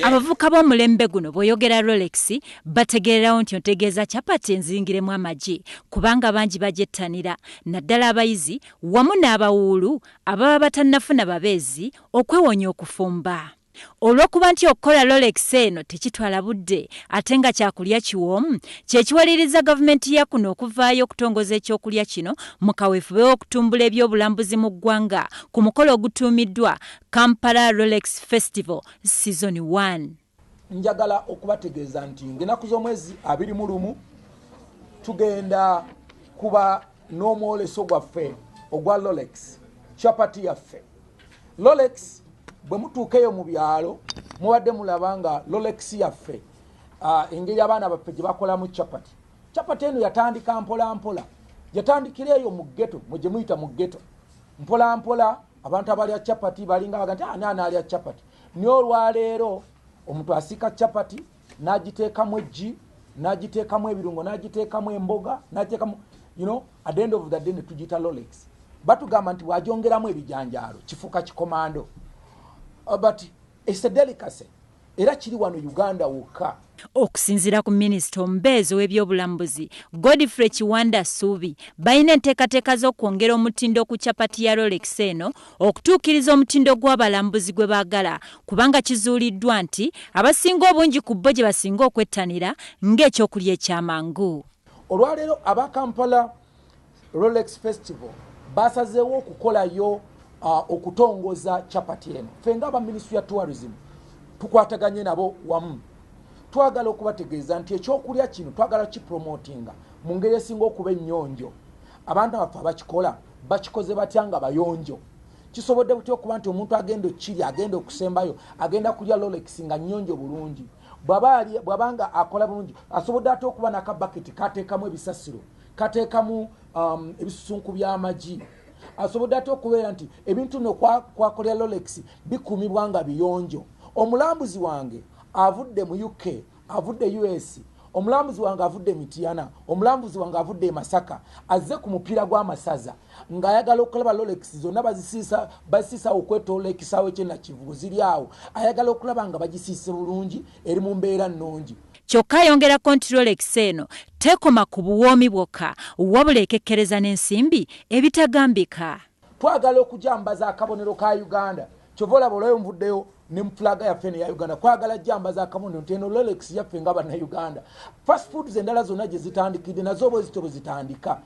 Abavubuka b'omulembe guno bw'oyogera Rolex bategeererawo nti otegeeza chapati enzingiremu amagi, kubanga bangi bagyettanira, naddala abayizi wamu n'abawuulu ababa batannafuna babeezi okwewonya okufumba. Olw'okuba nti okukola Rolex eno tekitwala budde ate nga kyakulya kiwoomu, kye kiwaliriza gavumenti ya kuno okuvaayo okutongoza ekyokulya kino mu kaweefube w'okutumbula ebyobulambuzi mu ggwanga ku mukolo ogutuumiddwa Kampala Rolex Festival Season 1. Njagala okubategeeza nti ng'ennaku z'omwezi 21 tugenda kuba n'omwoleso gwaffe ogwa Rolex, chapati yaffe. Rolex bwe mutuukeyo mu byalo mubadde mulaba nga Rolex yaffe, engeri abaana baffe gye bakolamu chapati. Chapati eno yatandika mpola mpola, yatandikira eyo mu ghetto, mwe gye muyita mu ghetto. Mpola mpola abantu abalya chapati balinga baga nti ani anaalya chapati. Naye olwaleero omuntu asiika chapati n'agiteekamu eggi, n'agiteekamu ebirungo, n'agiteekamu emboga, n'agiteekamu, at the end of the day ne tugiyita Rolex. Batugamba nti bw'agyongeramu ebijanjaalo kifuuka kikomando. But it's a delicacy. Era kiri wano Uganda wokka. Okusinziira ku minisita omubeezi ow'ebyobulambuzi Godfrey Kiwanda Ssuubi, balina enteekateeka z'okwongera omutindo ku chapati ya Rolex eno okutuukiriza omutindo gw'abalambuzi gwe baagala, kubanga kizuuliddwa nti abasinga obungi ku bo gye basinga okwettanira ng'ekyokulya eky'amangu. Olwaleero aba Kampala Rolex Festival basazeewo okukolayo okutongoza chapati eno. Ffe ng'aba Ministry ya Tourism tukwataganye nabo wamu. Twagala okubategeeza nti ekyokulya kino twagala kipromotinga mu ngeri esinga okuba ennyonjo. Abantu baffe abakikola bakikoze batya nga bayonjo? Kisobodde butya okuba nti omuntu agenda okukirya, agenda okusembayo, agenda kulya Rolex nga nnyonjo bulungi? Bw'aba nga akola bulungi, asobodde ate okuba n'akabaketi kateekamu ebisasiro, kateekamu ebisusunku by'amagi. Asobodde ate okubeera nti ebintu bino kwakolera Rolex bikuumibwa nga biyonjo. Omulambuzi wange avudde mu UK, avudde US, omulambuzi wange avudde Mityana, omulambuzi wange avudde e Masaka, azze ku mupiira gw'amasaza ng'ayagala okulaba Rolex zonna bazisiisa okwetoloola ekisaawe ky'e Nakivubo ziri awo, ayagala okulaba nga bagisiise bulungi, eri mu mbeera nnungi. Kyokka ayongerako nti Rolex eno tekoma ku buwoomi bwokka, wabula ekekkereza n'ensimbi ebitagambika. Twagala okujambaza akabonero ka Uganda. Kyova olaba olwayo nvuddeyo ne fulaga yaffe eno eya Uganda, kwagala jambaza akabonero nti eno Rolex yaffe nga Bannayuganda. Fast foods endala zonna gye zitandikidde nazo bwe zityo bwe zitandika.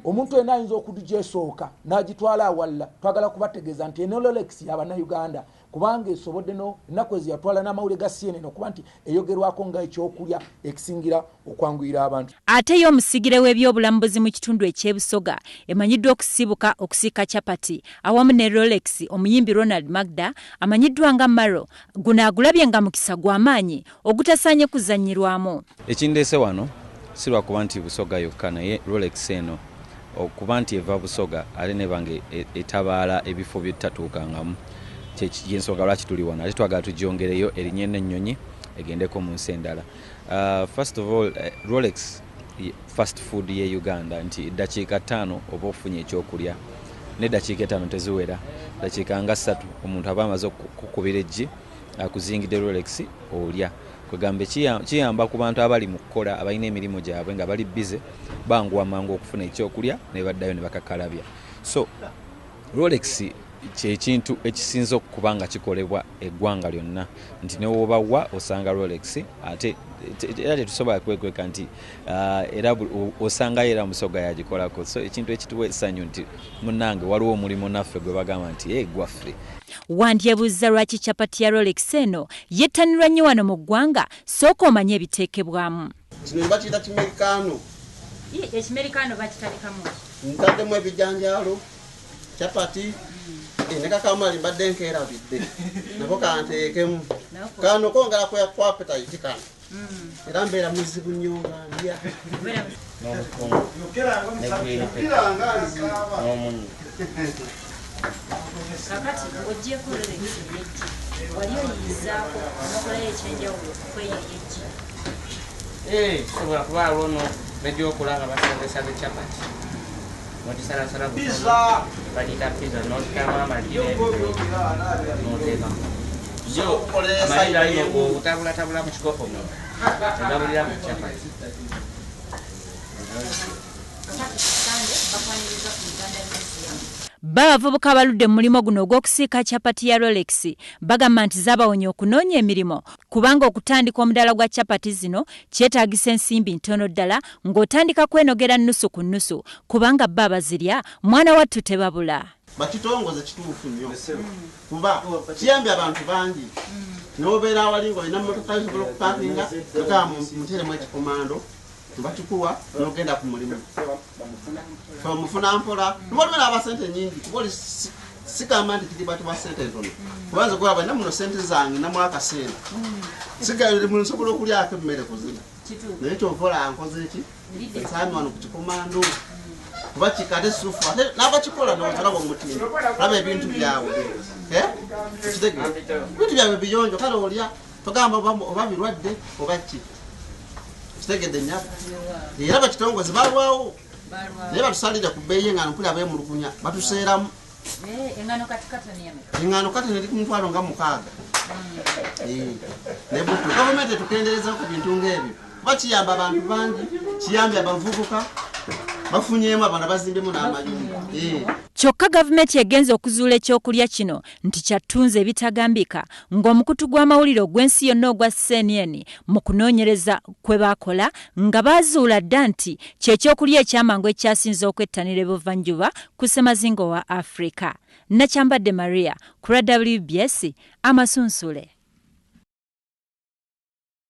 Omuntu yenna ayinza okugyesooka n'agitwala awalala. Twagala kubategeeza nti eno Rolex ya Bannayuganda, kubanga esobodde no ennaku ezo yatwala n'amawulire ga CNN okuba nti eyogerwako nga ekyokulya ekisingira okwanguyira abantu. Ate ye omusigire w'ebyobulambuzi mu kitundu eky'e Busoga emanyiddwa okusibuka okusiika chapati awamu ne Rolex, omuyimbi Ronald Magda amanyiddwa nga Maro, guno agulabye nga mukisa gw'amaanyi ogutasaanye kuzannyirwamu. Ekindeese wano si lwakuba nti Busoga yokka, naye Rolex eno okuba nti eva Busoga ate nebanga etabaala ebifo byetutatuukangamu, yensonga lwaki tuli wano. Ate twagala tugyongereyo erinye n'ennyonyi egendeko mu nsi endala. First of all, Rolex fast food ye Uganda, nti eddakiika 5 oba ofunye ekyokulya, n'eddakiika 5 teziwera, dakiika nga 3 omuntu aba amaze okukubira eggi akuzingidde Rolex olya. Kwegamba kiyamba ku bantu abali mu kukola, abalina emirimu gyabwe nga bali busy, banguwa mangu okufuna ekyokulya ne baddayo ne bakakalabya. So Rolex kyekintu ekisinza okuba nga kikolebwa eggwanga lyonna, nti ne woba wa osanga Rolex. Ate era tetusobola kwekweka nti era osangayo era Musoga yagikolako. So ekintu ekituwa essanyu nti munnange waliwo omulimu naffe gwe bagamba nti e gwaffe. Wandyebuuza lwaki chapati ya Rolex eno yettanirwa nnyo wano mu ggwanga. Sooka omanye ebiteekebwamu. Kino bakiyita kimerikaano. Ekimerikaano bakitabikamu? Ntaddemu ebijanjaalo, chapati ne kakamali mbadde nkeerabidde nako kanteekemu. Kano kongera ku appetite kano, era mbeera muzibu nnyo nga ndya. N'omutungo ne green pepper n'omunnyo. Kakati ogyeko Rolex ey'eggi, wali oyiyizaako nokolayo ekyenjawulo kweyo ey'eggi? Sobola kuba waliwo no begyokola nga basazesaze chapati. N'ogisalasala butono, bagiyita pizza, n'otekamu amagi n'ebirungo n'oteekamu. Yo amagi gali ogutabulatabula mu kikopo muno, ogabulira mu capati. Bo abavubuka abaludde mu mulimu guno ogw'okusiika capati ya Rolex bagamba nti zaabawonya okunoonya emirimu kubanga okutandika omudaala gwa capati zino kyetaagisa ensimbi ntono ddala ng'otandika kwenogera nnusu ku nnusu kubanga bo abazirya mwana wattu tebabula. Bakitongoze kituufu nnyo kuba kiyambye abantu bangi. N'obeera awali ng'olina mmotoka yo osobola okupaakinga ogaa muteeremu ekikomando bakikuwa n'ogenda ku mulimu. Omufuna mpola waliwo n'aba sente nnyingi kuba oli sigamba nti kiri batuwa sente ntono kuba nze kulaba nina muno sente zange namu akasente nsobola okulyako emmere kuzina naye kyova olaba nkoze ki nsaami wano ku kikomando kuba kikate sufu ate n'abakikola ndowooza olaba omutindo olaba ebintu byabwe okitegeera ebintu byabwe biyonjo kale olya togamba oba birwadde oba ki. Kitegedde nnyabo era bakitongoze balwawo naye batusalira ku bbeeyi engano mpulira beemulugunya batuseeramu. Engano katoni eri ku mitwalo nga 6. Naye butto gavumenti etukendeereza ku bintu ng'ebyo kuba kiyamba abantu bangi, kiyambye abavubuka bafunyeemu abantu bazimbyemu n'amayumba. Kyokka gavumenti egenze okuzuula ekyokulya kino nti kyattunze ebitagambika ng'omukutu gw'amawulire ogw'ensi yonna ogwa CNN mu kunoonyereza kwe baakola nga baazuula dda nti kyekyokulya ekyamangu ekyasinze okwettanira ebuvanjuba ku ssemazinga wa Afrika. Nakyambadde Maria ku lwa WBS, Amasunsule.